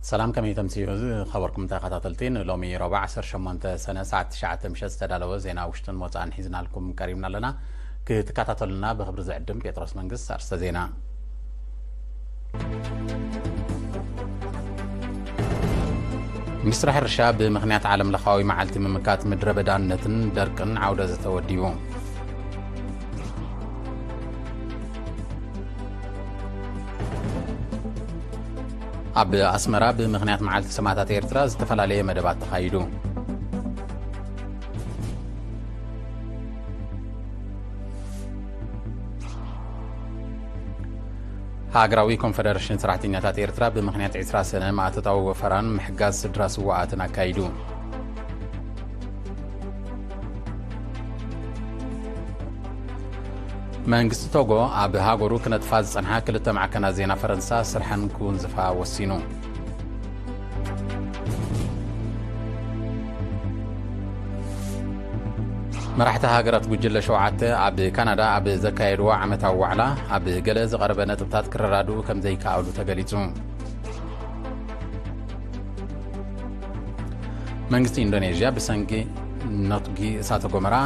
ሰላም፣ ከመይ ተምስዩ? እዚ ኸበርኩም ተኸታተልቲ፣ ንሎሚ ረቡዕ ዓሰርተ ሸሞንተ ሰነ ሰዓት ትሽዓተ ምሸት ዝተዳለወ ዜና ውሽጥን ወጻእን ሒዝናልኩም ቀሪብና ኣለና። ክትከታተሉና ብኽብሪ ዝዕድም ጴጥሮስ መንግስት። ኣርስተ ዜና። ሚኒስትሪ ሕርሻ ብምኽንያት ዓለም ለኻዊ መዓልቲ ምምካት ምድረ በዳነትን ደርቅን ዓውደ ዘተ ወዲቡ። ኣብ ኣስመራ ብምኽንያት መዓልቲ ሰማእታት ኤርትራ ዝተፈላለየ መደባት ተኻይዱ። ሃገራዊ ኮንፈደሬሽን ሰራሕተኛታት ኤርትራ ብምኽንያት ዕስራ ሰነ ማእቶታዊ ወፈራን ምሕጋዝ ስድራ ስዋኣትን ኣካይዱ። መንግስቲ ቶጎ ኣብ ሃገሩ ክነጥፋ ዝጸንሓ ክልተ ማዕከናት ዜና ፈረንሳ ስርሐን ክውንዝፋ ወሲኑ። መራሕቲ ሃገራት ጉጅለ ሸውዓተ ኣብ ካናዳ ኣብ ዘካየድዎ ዓመታዊ ዋዕላ፣ ኣብ ገለ ዝቐረበ ነጥብታት ክረዳድኡ ከም ዘይከኣሉ ተገሊጹ። መንግስቲ ኢንዶኔዥያ ብሰንኪ ነትጒ እሳተ ጎመራ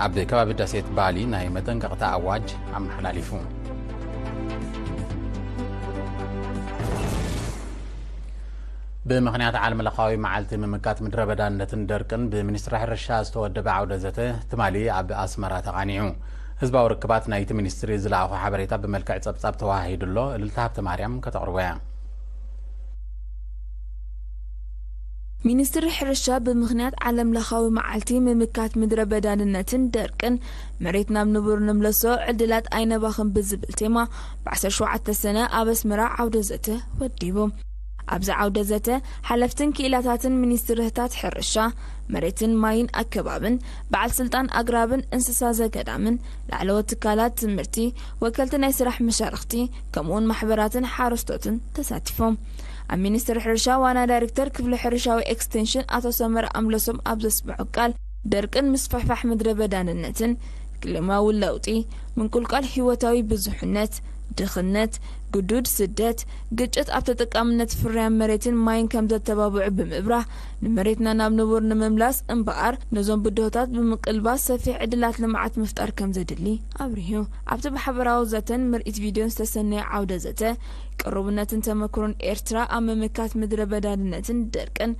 ኣብ ከባቢ ደሴት ባሊ ናይ መጠንቀቕታ ኣዋጅ ኣመሓላሊፉ። ብምኽንያት ዓለም ለኻዊ መዓልቲ ምምካት ምድረ በዳነትን ደርቅን፣ ብሚኒስትሪ ሕርሻ ዝተወደበ ዓውደ ዘተ ትማሊ ኣብ ኣስመራ ተቓኒዑ። ህዝባዊ ርክባት ናይቲ ሚኒስትሪ ዝለኣኾ ሓበሬታ ብመልክዕ ጸብጻብ ተወሃሂዱ ኣሎ። እልልታ ሃብተ ማርያም ከተቕርቦ እያ። ሚኒስትሪ ሕርሻ ብምኽንያት ዓለም ለኻዊ መዓልቲ ምምካት ምድረ በዳንነትን ደርቅን፣ መሬት ናብ ንቡር ንምለሶ ዕድላት ኣይነባኽን ብዝብል ቴማ፣ ብ ዓሰርተ ሸውዓተ ሰነ ኣብ ኣስመራ ዓውደ ዘተ ወዲቡ። ኣብዚ ዓውደ ዘተ፣ ሓለፍትን ክኢላታትን ሚኒስትርታት ሕርሻ፣ መሬትን ማይን ኣከባብን፣ በዓል ስልጣን ኣግራብን እንስሳ ዘገዳምን፣ ላዕለዎት ትካላት ትምህርቲ፣ ወከልቲ ናይ ስራሕ መሻርኽቲ፣ ከምኡውን ማሕበራትን ሓረስቶትን ተሳቲፎም። ኣብ ሚኒስትሪ ሕርሻ ዋና ዳይሬክተር ክፍሊ ሕርሻዊ ኤክስቴንሽን ኣቶ ሰመረ ኣምለሶም ኣብ ዘስምዖ ቃል፣ ደርቅን ምስፍሕፋሕ ምድረ በዳንነትን፣ ክልማዊ ለውጢ፣ ምንቁልቋል ህይወታዊ ብዙሕነት፣ ድኽነት፣ ግዱድ ስደት፣ ግጭት ኣብ ተጠቃምነት ፍርያም መሬትን ማይን ከም ዘተባብዑ ብምብራህ፣ ንመሬትና ናብ ንቡር ንምምላስ እምበኣር፣ ነዞም ብድሆታት ብምቅልባስ ሰፊሕ ዕድላት ልምዓት ምፍጣር ከም ዘድሊ ኣብሪሁ። ኣብቲ ብሓበራዊ ዘተን ምርኢት ቪድዮን ዝተሰነየ ዓውደ ዘተ፣ ቅሩብነትን ተመክሮን ኤርትራ ኣብ ምምካት ምድረ በዳንነትን ደርቅን፣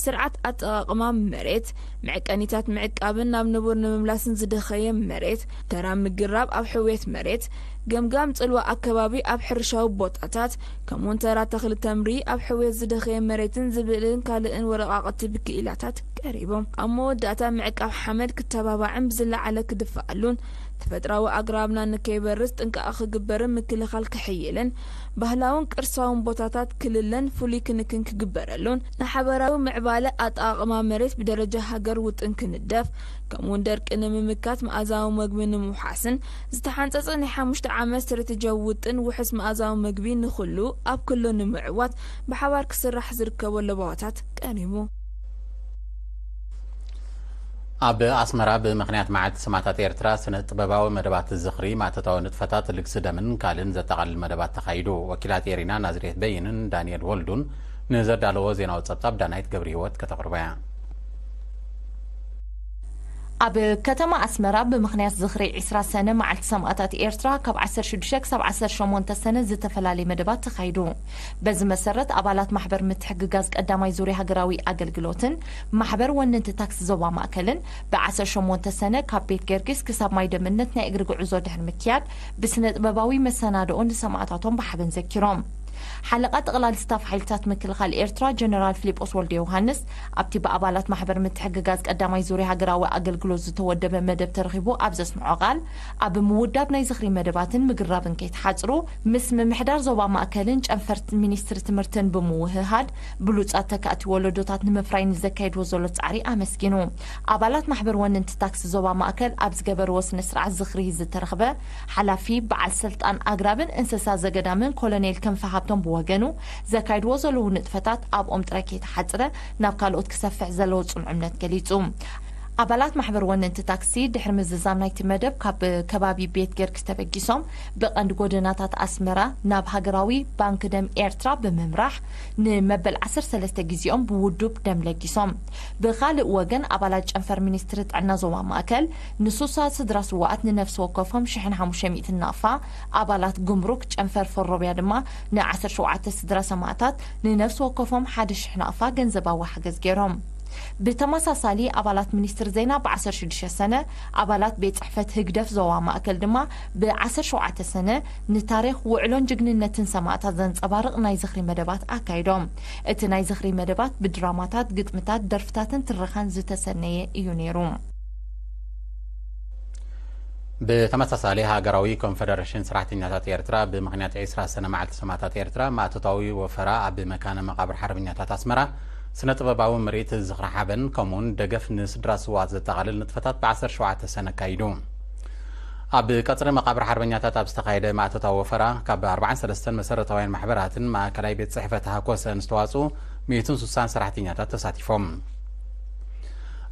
ስርዓት ኣጠቓቕማ መሬት፣ መዕቀኒታት ምዕቃብን ናብ ንቡር ንምምላስን ዝደኸየ መሬት፣ ተራ ምግራብ ኣብ ሕውየት መሬት፣ ገምጋም ጽልዋ ኣከባቢ ኣብ ሕርሻዊ ቦታታት፣ ከምኡውን ተራ ተኽሊ ተምሪ ኣብ ሕውየት ዝደኸየ መሬትን ዝብልን ካልእን ወረቓቕቲ ብክኢላታት ቀሪቦም። ኣብ መወዳእታ ምዕቃብ ሓመድ ክተባባዕን ብዝለዓለ ክድፍኣሉን፣ ተፈጥራዊ ኣግራብና ንከይበርስ ጥንቃቐ ክግበርን ምክልኻል ክሕይልን፣ ባህላውን ቅርሳውን ቦታታት ክልለን ፍሉይ ክንክን ክግበረሉን፣ ንሓበራዊ ምዕባለ ኣጠቓቕማ መሬት ብደረጃ ሃገር ውጥን ክንደፍ፣ ከምኡውን ደርቂ ንምምካት መኣዛዊ መግቢ ንምውሓስን፣ ዝተሓንጸጸ ናይ ሓሙሽተ ዓመት ስትራቴጂያዊ ውጥን ውሑስ መኣዛዊ መግቢ ንኹሉ ኣብ ክሉ ንምዕዋት ብሓባር ክስራሕ ዝርከቦ ለበዋታት ቀሪቡ። ኣብ ኣስመራ ብምኽንያት መዓልቲ ሰማእታት ኤርትራ ስነ ጥበባዊ መደባት ዝኽሪ፣ ማእቶታዊ ንጥፈታት፣ ልግሲ ደምን ካልእን ዘጠቓልል መደባት ተኻይዱ። ወኪላት ኤሪና ናዝሬት በይንን ዳንኤል ወልዱን ንዘዳለዎ ዜናዊ ጸብጻብ ዳናይት ገብረ ህይወት ከተቕርቦ እያ። ኣብ ከተማ ኣስመራ ብምኽንያት ዝኽሪ ዕስራ ሰነ መዓልቲ ሰማእታት ኤርትራ ካብ ዓሰርተ ሽዱሽተ ክሳብ ዓሰርተ ሸሞንተ ሰነ ዝተፈላለየ መደባት ተኻይዱ። በዚ መሰረት ኣባላት ማሕበር ምትሕግጋዝ ቀዳማይ ዙርያ ሃገራዊ ኣገልግሎትን ማሕበር ወነንቲ ታክሲ ዞባ ማእከልን ብ ዓሰርተ ሸሞንተ ሰነ ካብ ቤት ገርጊስ ክሳብ ማይ ደምነት ናይ እግሪ ጉዕዞ ድሕሪ ምክያድ ብስነ ጥበባዊ መሰናድኦ ንሰማእታቶም ብሓበን ዘኪሮም። ሓለቓ ጠቕላሊ ስታፍ ሓይልታት ምክልኻል ኤርትራ ጀነራል ፊሊጶስ ወልደ ዮሃንስ ኣብቲ ብኣባላት ማሕበር ምትሕግጋዝ ቀዳማይ ዙርያ ሃገራዊ ኣገልግሎት ዝተወደበ መደብ ተረኺቡ ኣብ ዘስምዖ ቃል፣ ኣብ ምውዳብ ናይ ዝኽሪ መደባትን ምግራብን ከይተሓጽሩ፣ ምስ ምምሕዳር ዞባ ማእከልን ጨንፈር ሚኒስትሪ ትምህርትን ብምውህሃድ፣ ብሉጻት ተካእቲ ወለዶታት ንምፍራይ ንዘካየድዎ ዘሎ ጻዕሪ ኣመስጊኑ። ኣባላት ማሕበር ወነንቲ ታክሲ ዞባ ማእከል ኣብ ዝገበርዎ ስነ ስርዓት ዝኽሪ ዝተረኽበ ሓላፊ በዓል ስልጣን ኣግራብን እንስሳ ዘገዳምን ኮሎኔል ክንፈ ሃብቶም ብወገኑ፣ ዘካይድዎ ዘለዉ ንጥፈታት ኣብኦም ጥራይ ከይተሓጽረ ናብ ካልኦት ክሰፍሕ ዘለዎ ጽኑዕ እምነት ገሊጹ። ኣባላት ማሕበር ወነንቲ ታክሲ ድሕሪ ምዝዛም ናይቲ መደብ ካብ ከባቢ ቤት ጊዮርጊስ ተበጊሶም ብቐንዲ ጎደናታት ኣስመራ ናብ ሃገራዊ ባንክ ደም ኤርትራ ብምምራሕ ንመበል ዓሰርተ ሰለስተ ግዜኦም ብውዱብ ደም ለጊሶም። ብኻልእ ወገን ኣባላት ጨንፈር ሚኒስትሪ ጥዕና ዞባ ማእከል ንሱሳ ስድራ ስዋኣት ንነፍሲ ወከፎም ሽሕን ሓሙሽተ ሚእትን ናቕፋ፣ ኣባላት ጉምሩክ ጨንፈር ፈሮብያ ድማ ን ዓሰርተ ሸውዓተ ስድራ ሰማእታት ንነፍሲ ወከፎም ሓደ ሽሕ ናቕፋ ገንዘባዊ ሓገዝ ገይሮም። ብተመሳሳሊ ኣባላት ሚኒስትሪ ዜና ብ ዓሰርተ ሽዱሽተ ሰነ፣ ኣባላት ቤት ጽሕፈት ህግደፍ ዞባ ማእከል ድማ ብ ዓሰርተ ሸውዓተ ሰነ ንታሪኽ ውዕሎን ጅግንነትን ሰማእታት ዘንጸባርቕ ናይ ዝኽሪ መደባት ኣካይዶም። እቲ ናይ ዝኽሪ መደባት ብድራማታት፣ ግጥምታት፣ ደርፍታትን ትረኻን ዝተሰነየ እዩ ነይሩ። ብተመሳሳሊ ሃገራዊ ኮንፈደሬሽን ሰራሕተኛታት ኤርትራ ብምኽንያት ዕስራ ሰነ መዓልቲ ሰማእታት ኤርትራ ማእቶታዊ ወፈራ ኣብ መካነ መቓብር ሓርበኛታት ኣስመራ ስነ ጥበባዊ ምርኢት ዝኽሪ ሓበን ከምኡውን ደገፍ ንስድራ ስዋት ዘጠቓልል ንጥፈታት ብ ዓሰርተ ሸውዓተ ሰነ ኣካይዱ። ኣብ ቀጽሪ መቓብር ሓርበኛታት ኣብ ዝተኻየደ ማእቶታዊ ወፈራ ካብ ኣርባዓን ሰለስተን መሰረታውያን ማሕበራትን ማእከላይ ቤት ጽሕፈት ሃኮሰን ዝተዋጽኡ ሚእትን ስሳን ሰራሕተኛታት ተሳቲፎም።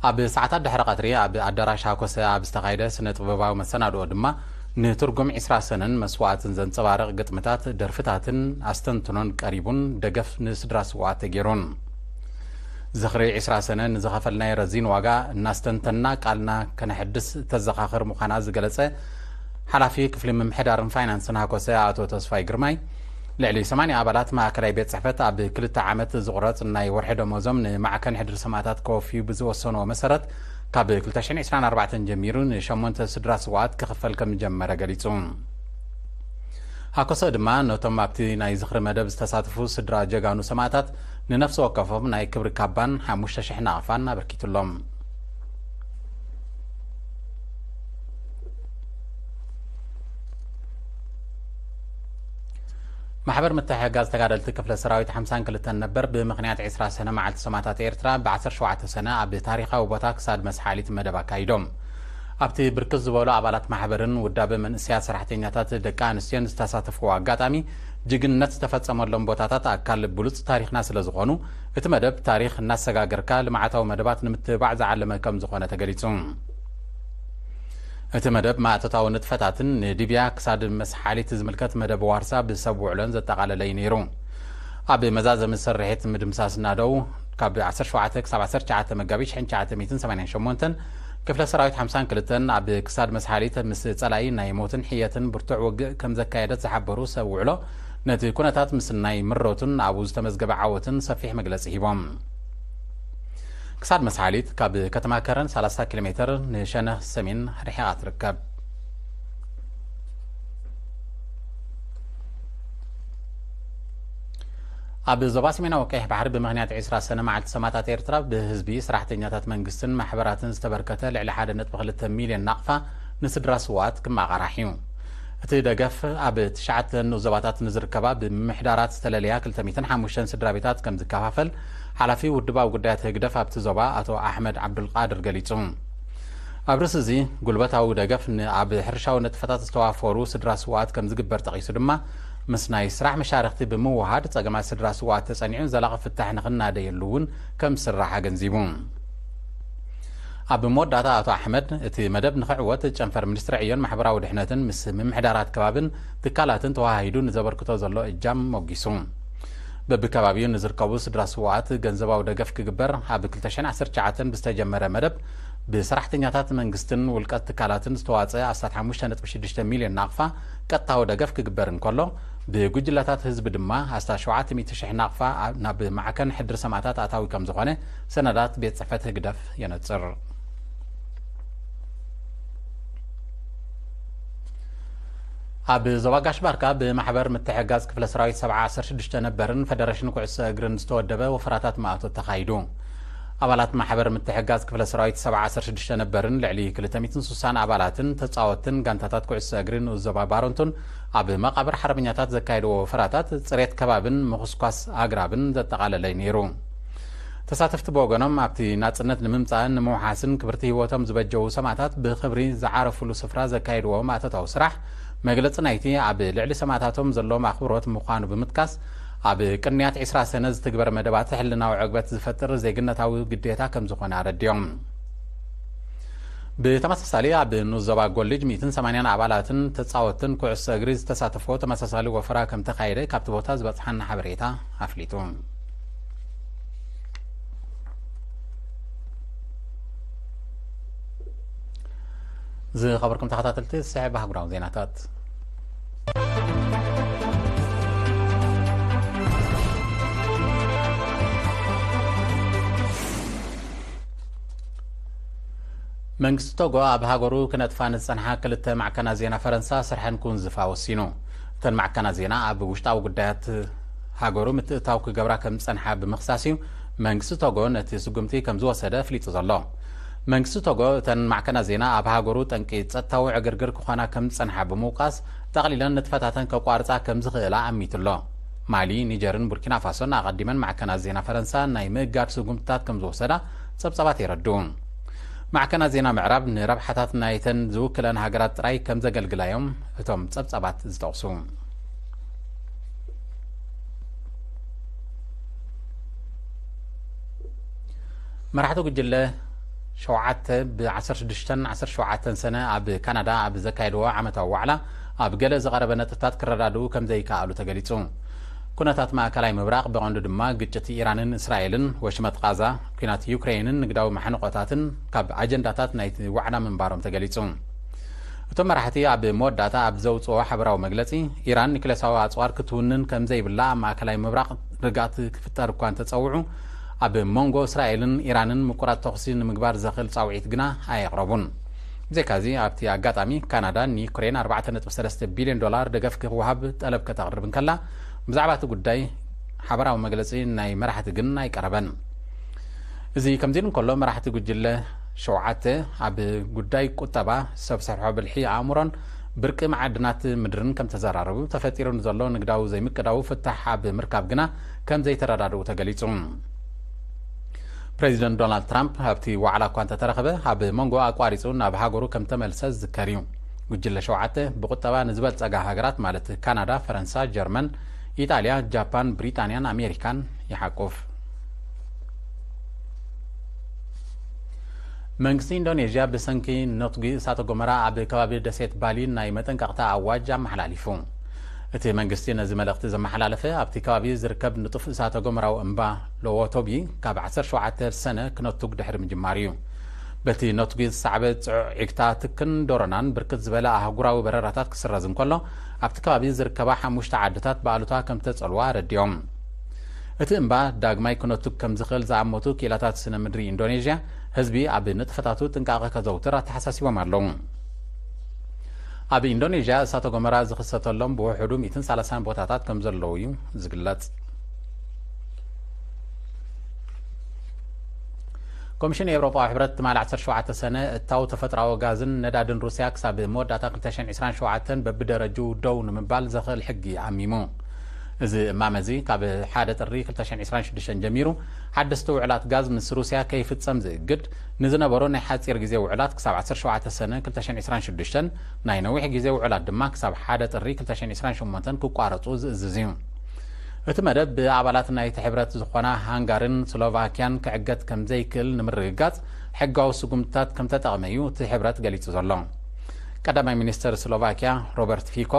ኣብ ሰዓታት ድሕሪ ቀትሪ ኣብ ኣዳራሽ ሃኮሰ ኣብ ዝተኻየደ ስነ ጥበባዊ መሰናድኦ ድማ ንትርጉም ዕስራ ሰነን መስዋእትን ዘንጸባርቕ ግጥምታት፣ ደርፍታትን ኣስተንትኖን ቀሪቡን ደገፍ ንስድራ ስውኣት ተገይሩን። ዝኽሪ ዕስራ ሰነ ንዝኸፈልናዮ ረዚን ዋጋ እናስተንተና ቃልና ከነሐድስ ተዘኻኽር ምዃና ዝገለጸ ሓላፊ ክፍሊ ምምሕዳርን ፋይናንስን ሃኮሰ ኣቶ ተስፋይ ግርማይ፣ ልዕሊ ሰማንያ ኣባላት ማእከላይ ቤት ጽሕፈት ኣብ ክልተ ዓመት ዝቑረጽ ናይ ወርሒ ደሞዞም ንማዕከን ሕድሪ ሰማእታት ከወፍዩ ብዝወሰንዎ መሰረት፣ ካብ ክልተ ሽሕን ዕስራን ኣርባዕተን ጀሚሩ ንሸሞንተ ስድራ ስውኣት ክኽፈል ከም ዝጀመረ ገሊጹ። ሃኮሰ ድማ ነቶም ኣብቲ ናይ ዝኽሪ መደብ ዝተሳተፉ ስድራ ጀጋኑ ሰማእታት ንነፍሲ ወከፎም ናይ ክብሪ ካባን ሓሙሽተ ሽሕ ናቕፋን ኣበርኪቱሎም። ማሕበር ምትሕግጋዝ ተጋደልቲ ክፍለ ሰራዊት ሓምሳን ክልተን ነበር ብምኽንያት ዕስራ ሰነ መዓልቲ ሰማእታት ኤርትራ ብ ዓሰርተ ሸውዓተ ሰነ ኣብ ታሪኻዊ ቦታ ክሳድ መስሓሊት መደብ ኣካይዶም። ኣብቲ ብርክት ዝበሉ ኣባላት ማሕበርን ውዳበ መንእሰያት ሰራሕተኛታት ደቂ ኣንስትዮን ዝተሳተፍዎ ኣጋጣሚ ጅግንነት ዝተፈጸመሎም ቦታታት ኣካል ብሉጽ ታሪኽና ስለ ዝኾኑ፣ እቲ መደብ ታሪኽ እናሰጋገርካ ልምዓታዊ መደባት ንምትብባዕ ዝዓለመ ከም ዝኾነ ተገሊጹ። እቲ መደብ ማእቶታዊ ንጥፈታትን ንዲብያ ክሳድ መስሓሊት ዝምልከት መደብ ዋርሳ ብሰብ ውዕሎን ዘጠቓለለ እዩ ነይሩ። ኣብ መዛዘሚ ስርሒት ምድምሳስ ናደው ካብ ዓሰርተ ሸውዓተ ክሳብ ዓሰርተ ትሽዓተ መጋቢት ሽሕን ትሽዓተ ሚእትን ሰማንያን ሸሞንተን ክፍለ ሰራዊት ሓምሳን ክልተን ኣብ ክሳድ መስሓሊት ምስ ጸላኢ ናይ ሞትን ሕየትን ብርቱዕ ውግእ ከም ዘካየደት ዝሓበሩ ሰብ ውዕሎ፣ ነቲ ኩነታት ምስናይ ምረቱን ኣብኡ ዝተመዝገበ ዓወትን ሰፊሕ መግለጺ ሂቦም። ክሳድ መስሓሊት ካብ ከተማ ከረን ሰላሳ ኪሎ ሜትር ንሸነኽ ሰሜን ርሒቓ ትርከብ። ኣብ ዞባ ሰሜናዊ ቀይሕ ባሕሪ ብምኽንያት ዕስራ ሰነ መዓልቲ ሰማእታት ኤርትራ ብህዝቢ፣ ሰራሕተኛታት መንግስትን ማሕበራትን ዝተበርከተ ልዕሊ ሓደ ነጥቢ ክልተ ሚልዮን ናቕፋ ንስድራ ስውኣት ክመቓራሕ እዩ። እቲ ደገፍ ኣብ ትሽዓተ ንኡስ ዞባታት ንዝርከባ ብምምሕዳራት ዝተለለያ ክልተ ሚእትን ሓሙሽተን ስድራ ቤታት ከም ዝከፋፈል ሓላፊ ውድባዊ ጉዳያት ህግደፍ ኣብቲ ዞባ ኣቶ ኣሕመድ ዓብዱልቃድር ገሊጹ። ኣብ ርእሲ እዚ፣ ጉልበታዊ ደገፍ ንኣብ ሕርሻዊ ንጥፈታት ዝተዋፈሩ ስድራ ስውኣት ከም ዝግበር ጠቒሱ ድማ፣ ምስ ናይ ስራሕ መሻርኽቲ ብምውሃድ ጸገማት ስድራ ስውኣት ተጸኒዑ ዘላቒ ፍታሕ ንኽናደየሉ እውን ከም ዝስራሕ ኣገንዚቡ። ኣብ መወዳእታ ኣቶ ኣሕመድ፣ እቲ መደብ ንኽዕወት ጨንፈር ሚኒስትሪ ዕዮን ማሕበራዊ ድሕነትን ምስ ምምሕዳራት ከባብን ትካላትን ተወሃሂዱ ንዘበርክቶ ዘሎ እጃም ሞጊሱ። በብከባቢኡ ንዝርከቡ ስድራ ስውኣት ገንዘባዊ ደገፍ ክግበር ኣብ ክልተ ሽሕን ዓሰርተ ትሽዓተን ብዝተጀመረ መደብ፣ ብሰራሕተኛታት መንግስትን ውልቀ ትካላትን ዝተዋፀ ኣስታት ሓሙሽተ ነጥቢ ሽዱሽተ ሚልዮን ናቕፋ ቀጥታዊ ደገፍ ክግበር እንከሎ፣ ብጉጅለታት ህዝቢ ድማ ኣስታት ሸውዓተ ሚእቲ ሽሕ ናቕፋ ናብ ማዕከን ሕድሪ ሰማእታት ኣታዊ ከም ዝኾነ ሰነዳት ቤት ጽሕፈት ህግደፍ የነጽር። ኣብ ዞባ ጋሽ ባርካ ብማሕበር ምትሕጋዝ ክፍለ ሰራዊት ሰብዓ ዓሰርተ ሽዱሽተ ነበርን ፈደረሽን ኩዕሶ እግርን ዝተወደበ ወፈራታት ማእቶት ተኻይዱ። ኣባላት ማሕበር ምትሕጋዝ ክፍለ ሰራዊት ሰብዓ ዓሰርተ ሽዱሽተ ነበርን ልዕሊ ክልተ ሚእትን ስሳን ኣባላትን ተጻወትን ጋንታታት ኩዕሶ እግሪ ንኡስ ዞባ ባረንቱን ኣብ መቓብር ሓርበኛታት ዘካየድዎ ወፈራታት ጽሬት ከባብን ምኹስኳስ ኣግራብን ዘጠቓለለ እዩ ነይሩ። ተሳተፍቲ ብወገኖም፣ ኣብቲ ናጽነት ንምምጻእን ንምውሓስን ክብርቲ ህይወቶም ዝበጀዉ ሰማእታት ብኽብሪ ዝዓረፉሉ ስፍራ ዘካየድዎ ማእቶታዊ ስራሕ፣ መግለጺ ናይቲ ኣብ ልዕሊ ሰማእታቶም ዘለዎም ኣኽብሮት ምዃኑ ብምጥቃስ፣ ኣብ ቅንያት ዕስራ ሰነ ዝትግበር መደባት ሕልናዊ ዕግበት ዝፈጥር ዜግነታዊ ግዴታ ከም ዝኾነ ኣረዲኦም። ብተመሳሳሊ ኣብ ንኡስ ዞባ ጎልጅ ሚእትን ሰማንያን ኣባላትን ተጻወትን ኩዕሶ እግሪ ዝተሳተፎ ተመሳሳሊ ወፈራ ከም ተኻየደ ካብቲ ቦታ ዝበጽሓና ሓበሬታ ኣፍሊጡ። ዝኸበርኩም ተኸታተልቲ፣ ዝስዕብ ኣህጉራዊ ዜናታት። መንግስቲ ቶጎ ኣብ ሃገሩ ክነጥፋ ንዝጸንሓ ክልተ ማዕከናት ዜና ፈረንሳ ስርሐን ክውንዝፋ ወሲኑ። እተን ማዕከናት ዜና ኣብ ውሽጣዊ ጉዳያት ሃገሩ ምትእታው ክገብራ ከም ዝጸንሓ ብምኽሳስ እዩ መንግስቲ ቶጎ ነቲ ስጉምቲ ከም ዝወሰደ ኣፍሊጡ ዘሎ። መንግስቲ ቶጎ እተን ማዕከናት ዜና ኣብ ሃገሩ ጠንቂ ጸጥታዊ ዕግርግር ክኾና ከም ዝጸንሓ ብምውቃስ፣ ጠቕሊለን ንጥፈታተን ከቋርጻ ከም ዝኽእላ ኣሚቱ ኣሎ። ማሊ፣ ኒጀርን ቡርኪና ፋሶን ኣቐዲመን ማዕከናት ዜና ፈረንሳ ናይ ምእጋድ ስጉምትታት ከም ዝወሰዳ ጸብጻባት የረድኡ። ማዕከናት ዜና ምዕራብ ንረብሓታት ናይተን ዝውክለን ሃገራት ጥራይ ከም ዘገልግላ እዮም እቶም ጸብጻባት ዝጠቕሱ። መራሕቲ ጉጅለ ሸውዓተ ብ ዓሰርተ ሽዱሽተን ዓሰርተ ሸውዓተን ሰነ ኣብ ካናዳ ኣብ ዘካየድዎ ዓመታዊ ዋዕላ፣ ኣብ ገለ ዝቐረበ ነጥብታት ክረዳድኡ ከም ዘይከኣሉ ተገሊጹ። ኩነታት ማእከላይ ምብራቕ፣ ብቐንዱ ድማ ግጭት ኢራንን እስራኤልን፣ ወሽመጥ ቃዛ፣ ኲናት ዩክሬንን ንግዳዊ ማሕንቆታትን ካብ ኣጀንዳታት ናይቲ ዋዕላ ምንባሮም ተገሊጹ። እቶም መራሕቲ ኣብ መወዳእታ ኣብ ዘውጽኦ ሓበራዊ መግለጺ፣ ኢራን ኒክለሳዊ ኣጽዋር ክትውንን ከም ዘይብላ ኣብ ማእከላይ ምብራቕ ርግኣት ክፍጠር እኳ እንተጸውዑ፣ ኣብ መንጎ እስራኤልን ኢራንን ምቁራጽ ተኹሲ ንምግባር ዘኽእል ጻውዒት ግና ኣየቕረቡን። ብዘይካዚ፣ ኣብቲ ኣጋጣሚ ካናዳ ንዩክሬን ኣርባዕተ ነጥቢ ሰለስተ ቢልዮን ዶላር ደገፍ ክወሃብ ጠለብ ከተቕርብ እንከላ፣ ብዛዕባ እቲ ጉዳይ ሓበራዊ መግለጺ ናይ መራሕቲ ግን ኣይቀረበን። እዚ ከምዚ ኢሉ እንከሎ፣ መራሕቲ ጉጅለ ሸውዓተ ኣብ ጉዳይ ቁጠባ፣ ሰብ ሰርሖ ብልሒ ኣእምሮን ብርቂ መዓድናት ምድርን ከም ተዘራረቡ፣ ተፈጢሩ ንዘሎ ንግዳዊ ዘይምቅዳው ፍታሕ ኣብ ምርካብ ግና ከም ዘይተረዳድኡ ተገሊጹ። ፕሬዚደንት ዶናልድ ትራምፕ ኣብቲ ዋዕላ እኳ እንተተረኸበ፣ ኣብ መንጎ ኣቋሪጹ ናብ ሃገሩ ከም ተመልሰ ዝዝከር እዩ። ጉጅለ ሸውዓተ ብቁጠባ ንዝበልጸጋ ሃገራት ማለት ካናዳ፣ ፈረንሳ፣ ጀርመን፣ ኢጣልያ፣ ጃፓን፣ ብሪጣንያን ኣሜሪካን ይሓቁፍ። መንግስቲ ኢንዶኔዥያ ብሰንኪ ነትጒ እሳተ ጎመራ ኣብ ከባቢ ደሴት ባሊ ናይ መጠንቀቕታ ኣዋጅ ኣመሓላሊፉ። እቲ መንግስቲ ነዚ መልእኽቲ ዘመሓላለፈ፣ ኣብቲ ከባቢ ዝርከብ ንጡፍ እሳተ ጎመራዊ እምባ ሎዎቶቢ ካብ ዓሰርተ ሸውዓተ ሰነ ክነቱግ ድሕሪ ምጅማሩ እዩ። በቲ ነትጒ ዝሰዓበ ጽዑቕ ዒግታ ትክን ዶሮናን ብርክት ዝበለ ኣህጉራዊ በረራታት ክስረዝ እንከሎ፣ ኣብቲ ከባቢ ዝርከባ ሓሙሽተ ዓድታት ብኣሉታ ከም ተጸልዋ ኣረዲኦም። እቲ እምባ ዳግማይ ክነቱግ ከም ዝኽእል ዝኣመቱ ክኢላታት ስነ ምድሪ ኢንዶኔዥያ፣ ህዝቢ ኣብ ንጥፈታቱ ጥንቃቐ ከዘውትር ኣተሓሳሲቦም ኣለዉ። ኣብ ኢንዶኔዥያ እሳተ ጎመራ ዝኽሰተሎም ብውሕዱ ሚእትን ሰላሳን ቦታታት ከም ዘለዉ እዩ ዝግለጽ። ኮሚሽን ኤውሮጳዊ ሕብረት ትማሊ ዓሰርተ ሸውዓተ ሰነ እታው ተፈጥሮኣዊ ጋዝን ነዳድን ሩስያ ክሳብ መወዳእታ ክልተ ሽሕን ዕስራን ሸውዓተን በብደረጅኡ ደው ንምባል ዘኽእል ሕጊ ኣሚሙ። እዚ እማመ እዚ ካብ ሓደ ጥሪ ክልተ ሽሕን ዕስራን ሽዱሽተን ጀሚሩ ሓደስቲ ውዕላት ጋዝ ምስ ሩስያ ከይፍጸም ዝእግድ፣ ንዝነበሩ ናይ ሓጺር ግዜ ውዕላት ክሳብ ዓሰርተ ሸውዓተ ሰነ ክልተ ሽሕን ዕስራን ሽዱሽተን፣ ናይ ነዊሕ ግዜ ውዕላት ድማ ክሳብ ሓደ ጥሪ ክልተ ሽሕን ዕስራን ሸሞንተን ክቋረጹ ዝእዝዝ እዩ። እቲ መደብ ብኣባላት ናይቲ ሕብረት ዝኾና ሃንጋርን ስሎቫኪያን ክዕገት ከም ዘይክእል ንምርግጋጽ ሕጋዊ ስጉምትታት ከም ተጠቕመ እዩ እቲ ሕብረት ገሊጹ ዘሎ። ቀዳማይ ሚኒስተር ስሎቫኪያ ሮበርት ፊኮ፣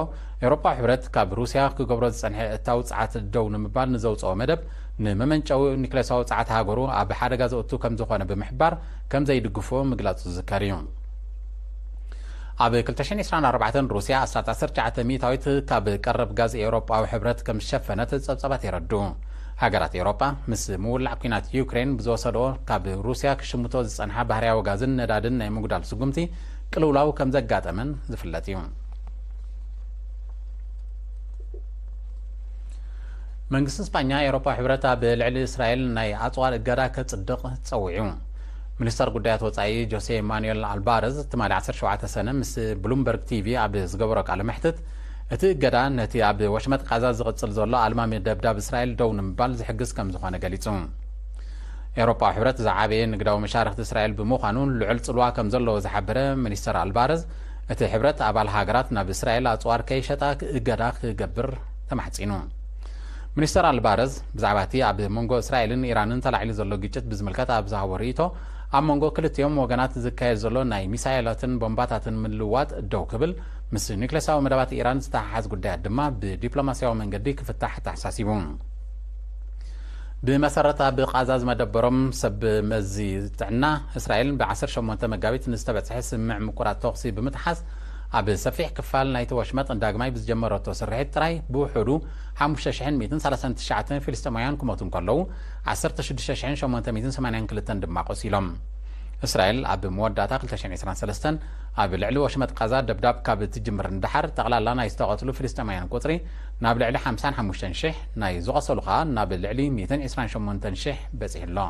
ኤውሮጳዊ ሕብረት ካብ ሩስያ ክገብሮ ዝጸንሐ እታው ጸዓት ደው ንምባል ንዘውጽኦ መደብ፣ ንመመንጨዊ ኒክሌሳዊ ጸዓት ሃገሩ ኣብ ሓደጋ ዘእቱ ከም ዝኾነ ብምሕባር ከም ዘይድግፎ ምግላጹ ዝዝከር እዩ። ኣብ ክልተ ሽሕን ዕስራን ኣርባዕተን ሩስያ ኣስታት ዓሰርተ ትሽዓተ ሚእታዊት ካብ ቀረብ ጋዝ ኤውሮጳዊ ሕብረት ከም ዝሸፈነት ጸብጻባት የረድኡ። ሃገራት ኤውሮጳ ምስ ምውላዕ ኲናት ዩክሬን ብዝወሰድኦ ካብ ሩስያ ክሽምቶ ዝጸንሓ ባህርያዊ ጋዝን ነዳድን ናይ ምጉዳል ስጉምቲ ቅልውላው ከም ዘጋጠመን ዝፍለጥ እዩ። መንግስቲ ስጳኛ፣ ኤውሮጳዊ ሕብረት ኣብ ልዕሊ እስራኤል ናይ ኣጽዋር እገዳ ከጽድቕ ጸዊዑ። ሚኒስተር ጉዳያት ወጻኢ ጆሴ ማኑኤል ኣልባረዝ ትማሊ ዓሰርተ ሸውዓተ ሰነ ምስ ብሉምበርግ ቲቪ ኣብ ዝገበሮ ቃለ መሕትት፣ እቲ እገዳ ነቲ ኣብ ወሽመጥ ቃዛ ዝቕጽል ዘሎ ኣልማሚ ደብዳብ እስራኤል ደው ንምባል ዝሕግዝ ከም ዝኾነ ገሊጹ። ኤውሮጳዊ ሕብረት ዝዓበየ ንግዳዊ መሻርኽቲ እስራኤል ብምዃኑ ልዑል ጽልዋ ከም ዘለዎ ዝሓበረ ሚኒስተር ኣልባረዝ፣ እቲ ሕብረት ኣባል ሃገራት ናብ እስራኤል ኣጽዋር ከይሸጣ እገዳ ክገብር ተማሕጺኑ። ሚኒስተር ኣልባረዝ ብዛዕባ እቲ ኣብ መንጎ እስራኤልን ኢራንን ተላዒሉ ዘሎ ግጭት ብዝምልከት ኣብ ዝሃቦ ርእይቶ፣ ኣብ መንጎ ክልቲኦም ወገናት ዝካየድ ዘሎ ናይ ሚሳይላትን ቦምባታትን ምልውዋጥ ደው ክብል፣ ምስ ኒክሌሳዊ መደባት ኢራን ዝተሓሓዝ ጉዳያት ድማ ብዲፕሎማስያዊ መንገዲ ክፍታሕ ተሓሳሲቡ። ብመሰረት ኣብ ቃዛ ዝመደበሮም ሰብ መዚ ጥዕና፣ እስራኤል ብ ዓሰርተ ሸሞንተ መጋቢት ንዝተበጽሐ ስምምዕ ምቁራጽ ተኹሲ ብምጥሓስ፣ ኣብ ሰፊሕ ክፋል ናይቲ ወሽመጥ ዳግማይ ብዝጀመረቶ ስርሒት ጥራይ ብውሑዱ ሓሙሽተ ሽሕን ሚእትን ሰላሳን ትሽዓተን ፍልስጤማውያን ክሞቱ እንከለዉ፣ ዓሰርተ ሽዱሽተ ሽሕን ሸሞንተ ሚእትን ሰማንያን ክልተን ድማ ቆሲሎም። እስራኤል ኣብ መወዳእታ ክልተ ሽሕን ዕስራን ሰለስተን ኣብ ልዕሊ ወሽመጥ ቃዛ ደብዳብ ካብ እትጅምር ንደሓር፣ ጠቕላላ ናይ ዝተቐትሉ ፍልስጤማውያን ቁጽሪ ናብ ልዕሊ ሓምሳን ሓሙሽተን ሽሕ፣ ናይ ዝቖሰሉ ከኣ ናብ ልዕሊ ሚእትን ዕስራን ሸሞንተን ሽሕ በጺሑ ኣሎ።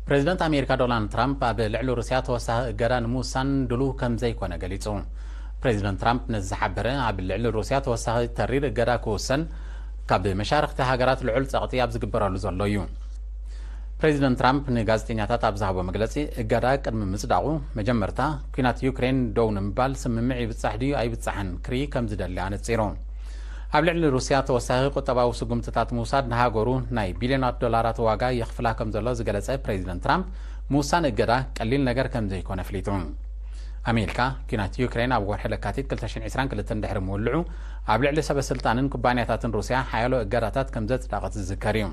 ፕሬዚደንት ኣሜሪካ ዶናልድ ትራምፕ ኣብ ልዕሊ ሩስያ ተወሳኺ እገዳ ንምውሳን ድሉው ከም ዘይኮነ ገሊጹ። ፕሬዚደንት ትራምፕ ነዚ ዝሓበረ፣ ኣብ ልዕሊ ሩስያ ተወሳኺ ተሪር እገዳ ክውሰን ካብ መሻርኽቲ ሃገራት ልዑል ጸቕጢ ኣብ ዝግበረሉ ዘሎ እዩ። ፕሬዚደንት ትራምፕ ንጋዜጠኛታት ኣብ ዝሃቦ መግለጺ፣ እገዳ ቅድሚ ምጽዳቑ፣ መጀመርታ ኲናት ዩክሬን ደው ንምባል ስምምዕ ይብጻሕ ድዩ ኣይብጻሕን ክርኢ ከም ዝደሊ ኣነጺሩ። ኣብ ልዕሊ ሩስያ ተወሳኺ ቁጠባዊ ስጉምትታት ምውሳድ ንሃገሩ ናይ ቢልዮናት ዶላራት ዋጋ የኽፍላ ከም ዘሎ ዝገለጸ ፕሬዚደንት ትራምፕ፣ ምውሳን እገዳ ቀሊል ነገር ከም ዘይኮነ ኣፍሊጡ። ኣሜሪካ፣ ኲናት ዩክሬን ኣብ ወርሒ ለካቲት ክልተ ሽሕን ዕስራን ክልተን ድሕሪ ምውልዑ፣ ኣብ ልዕሊ ሰበ ስልጣንን ኩባንያታትን ሩስያ ሓያሎ እገዳታት ከም ዘጽደቐት ዝዝከር እዩ።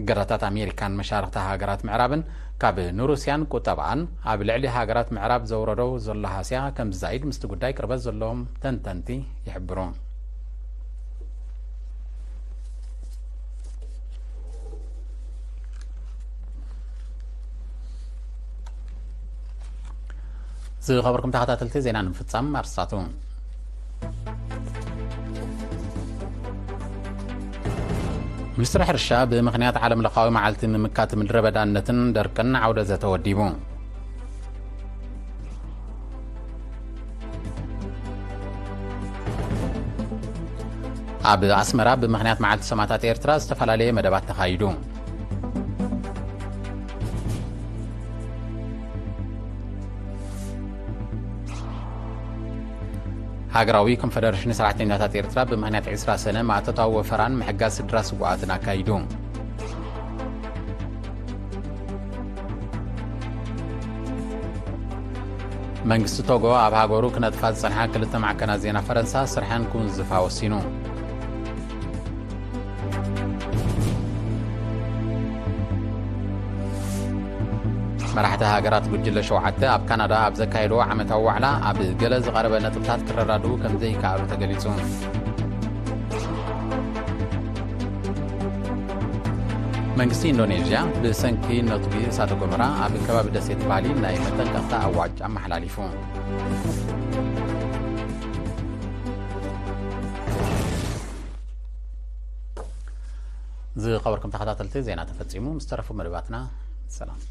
እገዳታት ኣሜሪካን መሻርኽቲ ሃገራት ምዕራብን ካብ ንሩስያን ቁጠባኣን ኣብ ልዕሊ ሃገራት ምዕራብ ዘውረዶ ዘሎ ሃስያ ከም ዝዛይድ ምስቲ ጉዳይ ቅርበት ዘለዎም ተንተንቲ ይሕብሩ። ዝኸበርኩም ተኸታተልቲ፣ ዜና ንምፍጻም ኣርስታቱ። ሚኒስትሪ ሕርሻ ብምኽንያት ዓለም ለኻዊ መዓልቲ ምምካት ምድረ በዳነትን ደርቅን ዓውደ ዘተ ወዲቡ። ኣብ ኣስመራ ብምኽንያት መዓልቲ ሰማእታት ኤርትራ ዝተፈላለየ መደባት ተኻይዱ። ሃገራዊ ኮንፈደሬሽን ሰራሕተኛታት ኤርትራ ብምኽንያት ዕስራ ሰነ ማእቶታዊ ወፈራን ምሕጋዝ ስድራ ስዉኣትን ኣካይዱ። መንግስቲ ቶጎ ኣብ ሃገሩ ክነጥፋ ዝጸንሓ ክልተ ማዕከናት ዜና ፈረንሳ ስርሐን ክውንዝፋ ወሲኑ። መራሕቲ ሃገራት ጉጅለ ሸውዓተ ኣብ ካናዳ ኣብ ዘካየድዎ ዓመታዊ ዋዕላ ኣብ ገለ ዝቐረበ ነጥብታት ክረዳድኡ ከም ዘይከኣሉ ተገሊጹ። መንግስቲ ኢንዶኔዥያ ብሰንኪ ነቱቢ እሳተ ጎመራ ኣብ ከባቢ ደሴት ባሊ ናይ መጠንቀቕታ ኣዋጅ ኣመሓላሊፉ። ዝኸበርኩም ተኸታተልቲ፣ ዜና ተፈጺሙ። ምስ ተረፉ መደባትና ሰላም።